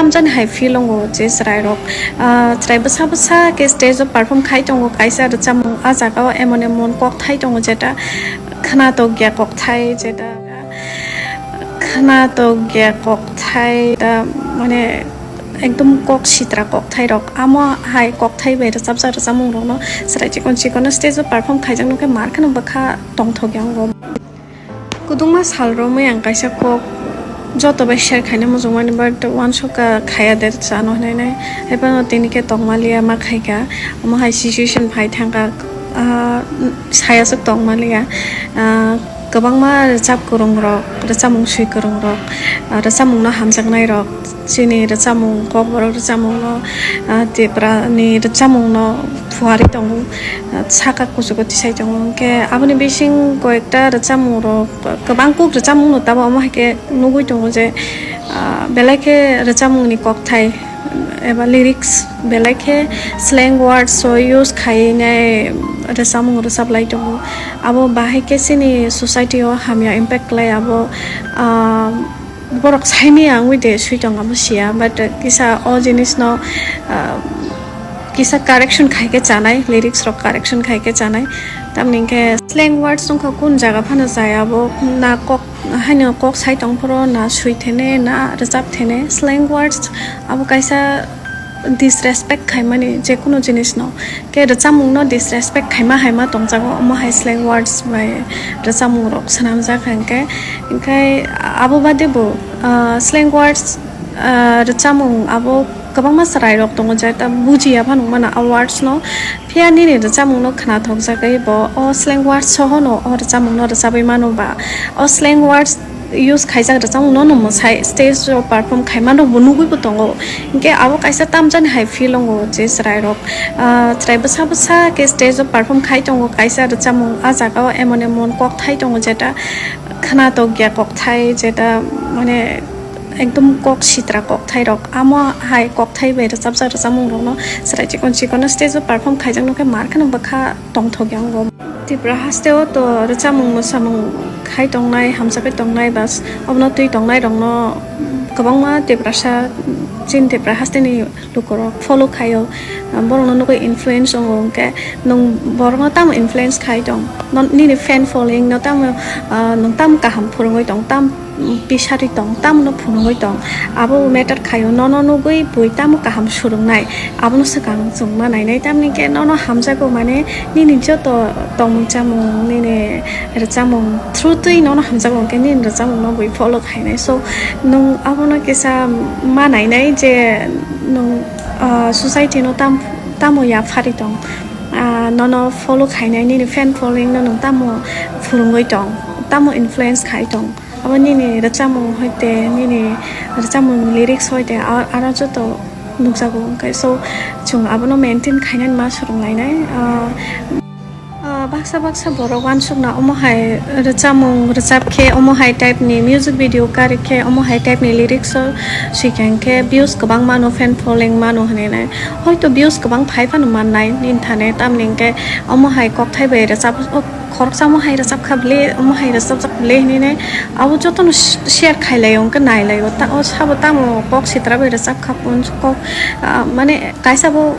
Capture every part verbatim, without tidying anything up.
Tamjani hai feel wngo je chwrairok, ah, chwrai bwsa bwsa khe stage o perform khai tongo, kaisa rwchapmung ah jaga o emon emon kokthai tongo jeta khwnatok ya kokthai, jeta khwnatok ya kokthai, da, mane, ekdom kok sitra kokthairok. Amo hai kokthai bai rwchapjak rwchapmungrokno chwrai chikon chikon stage o perform khaijakno khe mar kheno bwkha tongthok ya wngo. Kwdwngma sal romwi ang kaisa kok joto bai share khaina muchungmani, but uansukha khaiya de chano hwnwi nai. Haiphano tini khe tongmaliya ma khaikha, omo hai situation phai thangkha, ah, sayaswk tongmaliya. Ah, kwbangma rwchap kwrwngrok, rwchapmung swi kwrwngrok, ah, rwchapmungno hamjaknairok, chini rwchapmung, kokborok rwchapmungno, ah, Tiprani rwchapmungno phuarwi tongo, ah, saka kuchugo tisai tongo. Hwnkhe aboni bising koyekta rwchapmungrok, kwbang kuk rwchapmungno tabuk omo hai khe nugwi tongo je, ah, belai khe rwchapmungni kokthai eba lyrics belai khe slang words o use khainai rwchapmung rwchaplai tongo. Abo bahai khe chini society o hamya impact khlai abo, ah, borok saimaya wngwi de swi tong abo siya, but, uh, kisa o jinis no, uh, kisa correction khai khe chanai, lyrics rok correction khai khe chanai. Tamni hwnkhe slang words wngkha kun jaga phano chaya abo na kok haino kok sai tong phoro na swi thene na rwchap thene. Slang words abo kaisa disrespect khaimani je kuno jinis no. Khe rwchapmungno disrespect khaima haima tongjago, omo hai slang words bai rwchapmungrok swnamjak hwnkhe. Hwnkhe abo bade bo, ah, slang words, ah, rwchapmung abo kwbangma chwrairok tongo, jeta bujiya phano wngmano a words no. Phiya nini rwchapmungno khwnathokjagwi bo o slang words sohono o rwchapmungno rwchabwi mano ba o slang words use khaijak rwchapmungno no mwsai stage o perform khaima rokbo nugwibo tongo. Hinkhe abo kaisa tamjani hai feel wngo je chwrairok, ah, chwrai bwsa bwsa khe stage o perform khai tongo, kaisa rwchapmung ah jaga o emon emon kokthai tongo jeta khwnatok ya kokthai, jeta, mane, ekdom kok sitra kokthairok. Amo hai kokthai bai rwchapjak rwchapmungrokno chwrai chikon chikon stage o perform khaijakno khe mar kheno bwkha tongthok ya wngo. Tipra haste o to rwchapmung mwsamung khai tongnai, hamjakgwi tongnai, bas obono twi tongnai rokno kwbangma Tiprasa, chini Tipra haste ni lukurok follow khaio, borokno nugwi influence wngo, hwnkhe nwng borokno tamo influence khai tong, non-, nini fan following no tamo, ah, nwng tamo kaham phwrwngwi tong, tam pisari tong, tamno phunugwi tong, abo matter khaio. Nono nugwi bui tamo kaham surungnai, abono swkang chwng ma nainai. Tamni khe nono hamjago, mane, nini joto tongmung chamung, nini rwchapmung through twi nono hamjago, hwnkhe nini rwchapmungno bui follow khainai. So, nwng abono kisa ma nainai je nwng, ah, society no tam-, tamo yaphari tong, ah, nono follow khainai, nini fan following no nwng tamo phwrwngwi tong, tamo influence khai tong. Abo nini rwchapmung hoite, nini rwchapmung lyrics hoite, a-, aro joto nukjago. Hwnkhe so, chwng abono maintain khainani ma swrwnglainai. Ah, ah, baksa baksa borok uansukna omo hai rwchapmung rwchap khe, omo hai type ni music video kari khe, omo hai type ni lyrics o swikha khe views kwbang mano, fan following mano hwnwi nai. Hoito views kwbang phai phano mannai nini thani, tamni hwnkhe omo hai kokthai bai rwchap, o khoroksa omo hai rwchap kha bwle, omo hai rwchapjak bwle hwnwi nai, abo jotono sh-, share khai laio, hwnkhe nai laio. Ta-, o sabo tamo kok sitra bai rwchap kha, kok, ah, mane kaisa bo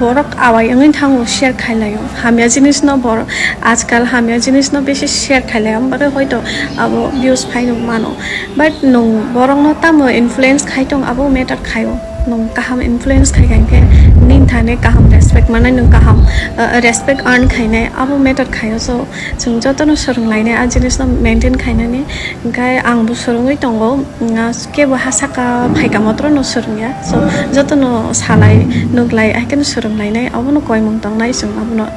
borok awai wngwi thango, share khai laio. Hamya jinis no bor-, ajkal hamya jinis no bisi share khai laio, amo bagwi hoito abo views phai nw mano. But nwng borokno tamo influence khai tong, abo matter khaio. Nwng kaham influence khai kha, hwnkhe nini thani kaham respect mannai, nwng kaham, uh, respect earn khainai, abo matter khaio. So, chwng jotono swrwnglainai, a jinisno maintain khainani. Hwnkhe angbo swrwngwi tongo, mm, kebo ha saka phaika motrono swrwngya. So, jotono salai, nuklai, hai kheno swrwnglainai, abono koimung tongnai chwng abono.